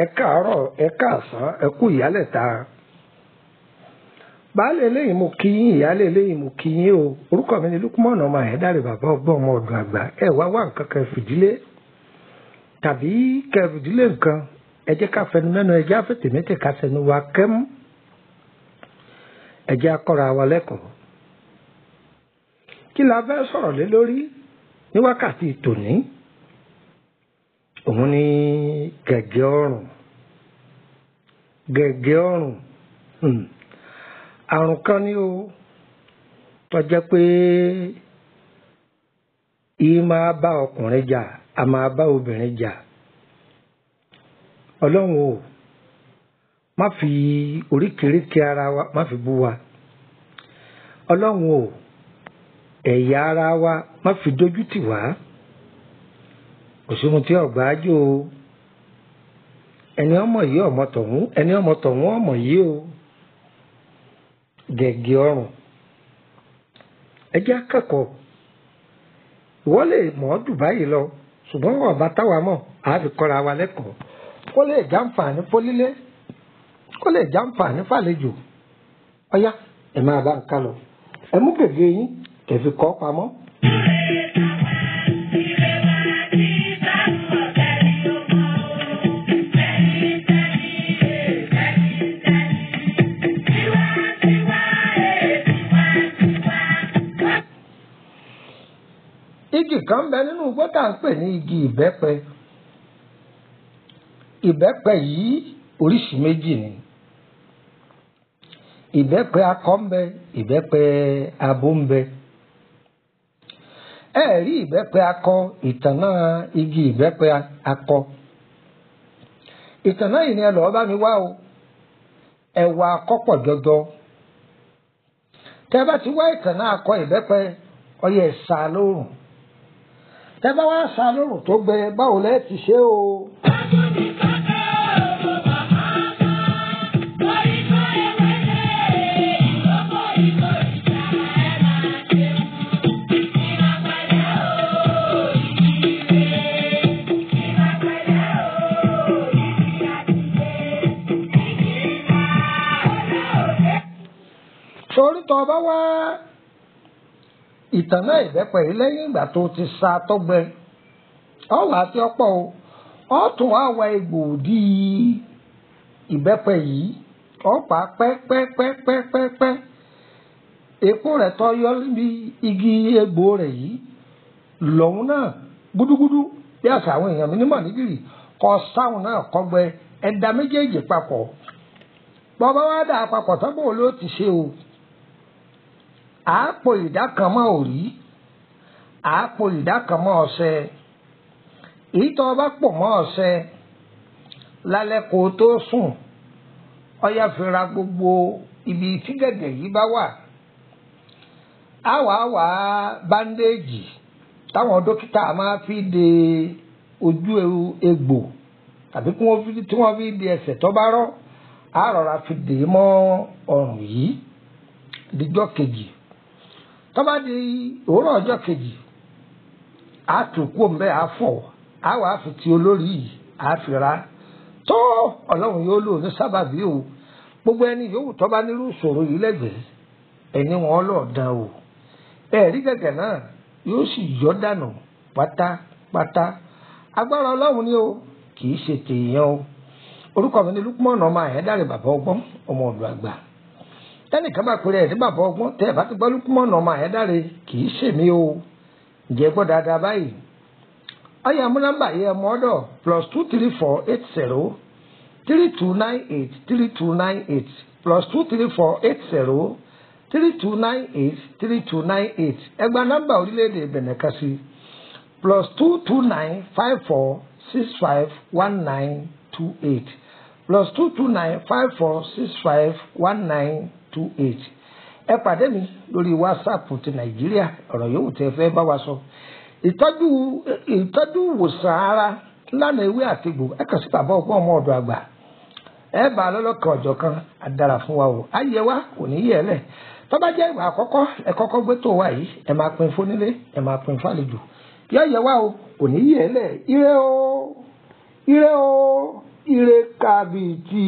Ẹ káàárọ̀, ẹ káàsán, ẹ kú ìyálẹ̀ta. Baálé eléyìí mo kí yín, ìyálé eléyìí mo kí yín o. Orúkọ mi ni Lúkúmọ̀nà ọmọ Àyẹ́dàrè, bàbá ọgbọ́n ọmọ ọ̀dọ̀ àgbà. Ẹ wá wá nǹkan kan fìdílé tàbí kẹ fìdílé nǹkan. Ẹ jẹ́ ká fẹnu mẹ́nu, ẹ jẹ́ àfètèmétè ká fẹnu wa kẹ́mú. Ẹ jẹ́ akọ́ra wa lẹ́kọ̀ọ́. Kí la fẹ́ sọ̀rọ̀ lé lórí ní wákàtí tòní? Òun ni gẹ̀gẹ́ ọrùn. Gẹ̀gẹ́ ọrùn. Àrùn kan ni o, tó jẹ́ pé ìí máa bá ọkùnrin jà, a máa bá obìnrin jà. Ọlọ́run o, má fi oríkèéríkèé ara wa, má fi bú wa. Ọlọ́run o, ẹ̀yà ara wa, má fi dójú tì wá. Kò sí ohun tí ọ̀gbà ájò o. Ẹni ọmọ yìí ọmọ tọ̀hún, ẹni ọmọ tọ̀hún ọmọ yìí o. Gẹ̀gẹ́ ọrùn. Ẹ jẹ́ akẹ́kọ̀ọ́. Ìwọ lè mọ̀ ọ́ jù báyìí lọ, ṣùgbọ́n ọ̀bá táwa mọ̀, àá fi kọ́ra wa lẹ́kọ̀ọ́. Kó lè jàǹfààní fólílé, kó lè jàǹfààní fàlejò. Ọ̀yá, ẹ máa bá ń ká lọ. Ẹ mú gègé yín, kẹ́ fi kọ́ pamọ́. Igi kan bẹ nínú igbó tá à ń pè ní igi ìbẹ́pẹ. Ìbẹ́pẹ yìí oríṣi méjì ni. Ìbẹ́pẹ akọ ń bẹ, ìbẹ́pẹ abo ń bẹ. Ẹ rí ìbẹ́pẹ akọ, ìtànná igi ìbẹ́pẹ akọ. Ìtànná yìí ni ẹ lọ́ọ́ bá mi wá o. Ẹ̀wà akọ́pọ̀ jọjọ. Tẹ́ bá ti wá ìtànná akọ ìbẹ́pẹ, ọyẹ sá lóòrùn. Tẹ́ bá wá sá lóòrùn tó gbẹ, báwo lẹ ti ṣe o? Torí tó bá wá ìtànná ìbẹ́pẹ yìí lẹ́yìn ìgbà tó ti sa tọ́gbẹ, ọ wà á ti ọ̀pọ̀ o, ọ tún wá wá egbòdì ìbẹ́pẹ yìí, ọ pa pẹ́pẹ́pẹ́pẹ́pẹ́. Èpo rẹ̀ tó yọ níbi igi egbò rẹ̀ yìí, lòun náà gúdúgúdú bí àṣà àwọn èèyàn mi nímọ̀ nígìrì kọ sáwọn náà kọgbẹ, ẹ̀dá méjèèjì papọ̀. Bọ́bá wá dà papọ̀ tán, bó ló ti ṣe o? Àápò ìdá kan mọ́ òrí, àápò ìdá kan mọ́ ọṣẹ. Èyí tó bá pò mọ́ ọṣẹ lálẹ́ kó tó sùn, ọyá fi ra gbogbo ibi tí gẹ̀gẹ̀ yìí bá wà. Á wàá wá báńdéèjì táwọn dókítà máa fi de ojú egbò tàbí tí wọ́n fi de ẹsẹ̀ tó bá rọ́, á rọra fi dè é mọ́ ọrùn yìí dijọ́ kejì. Tó bá di òwúrọ̀ ọjọ́ kejì, á tún kú òǹbẹ́, á fọ̀, á wàá fi ti olórí yìí, á fi ra. Tó Ọlọ́run yóò lò ní sábàbí o. Gbogbo ẹni yòówù tó bá nírú ìṣòro yìí lẹ́gbẹ̀ẹ́, ẹni wọn lọ dán o. Ẹ̀rí gẹ̀gẹ̀ náà yóò sì yọ dànù pátápátá. Agbára Ọlọ́run ni o, kì í ṣe tèèyàn o. Orúkọ mi ni Lúkúmọ̀nà ọmọ Àyẹ́dàrè, bàbá ọgbọ́n ọmọ ọ̀dọ̀ àgbà. Tẹ́nìkan bá pèrè ẹ̀ ní bàbá ọgbọ́n, tẹ́ ẹ̀ bá ti gbọ́ Lúkúmọ̀nà ọmọ Àyẹ́dàrè, kì í ṣèmi o. Ǹjẹ́ gbọ́ dáadáa báyìí? Ọyá mú nọ́mbà yìí, ẹ mọ́ ọ́dọ̀ +234 80 3298 3298, +234 80 3298 3298. Ẹ gba nọ́mbà orílẹ̀-èdè Benin kan sí +229 54 65 1928, +229 54 65 1928. Ẹ pàdé mi lórí WhatsApp ti Nàìjíríà, ọ̀rọ̀ yòówù tẹ́ fẹ́ bá wa sọ. Ìtọ́jú ìwòsàn ara lánàá ewé àtegbò, ẹ kàn sí bàbá ọgbọ́n ọmọ ọ̀dọ̀ àgbà. Ẹ bá a lọ́lọ́kan ọ̀jọ̀ kan, àdàrà fún wa o. Ayé wa kò ní yẹ̀ lẹ̀. Tó bá jẹ́ ìwà àkọ́kọ́ ẹ kọ́kọ́ gbé tó wa yìí, ẹ máa pín fónílé, ẹ máa pín fàlejò. Yọ yẹ wa o, kò ní yẹ̀ lẹ̀. Ire o, ire o. Ire kàbìtì.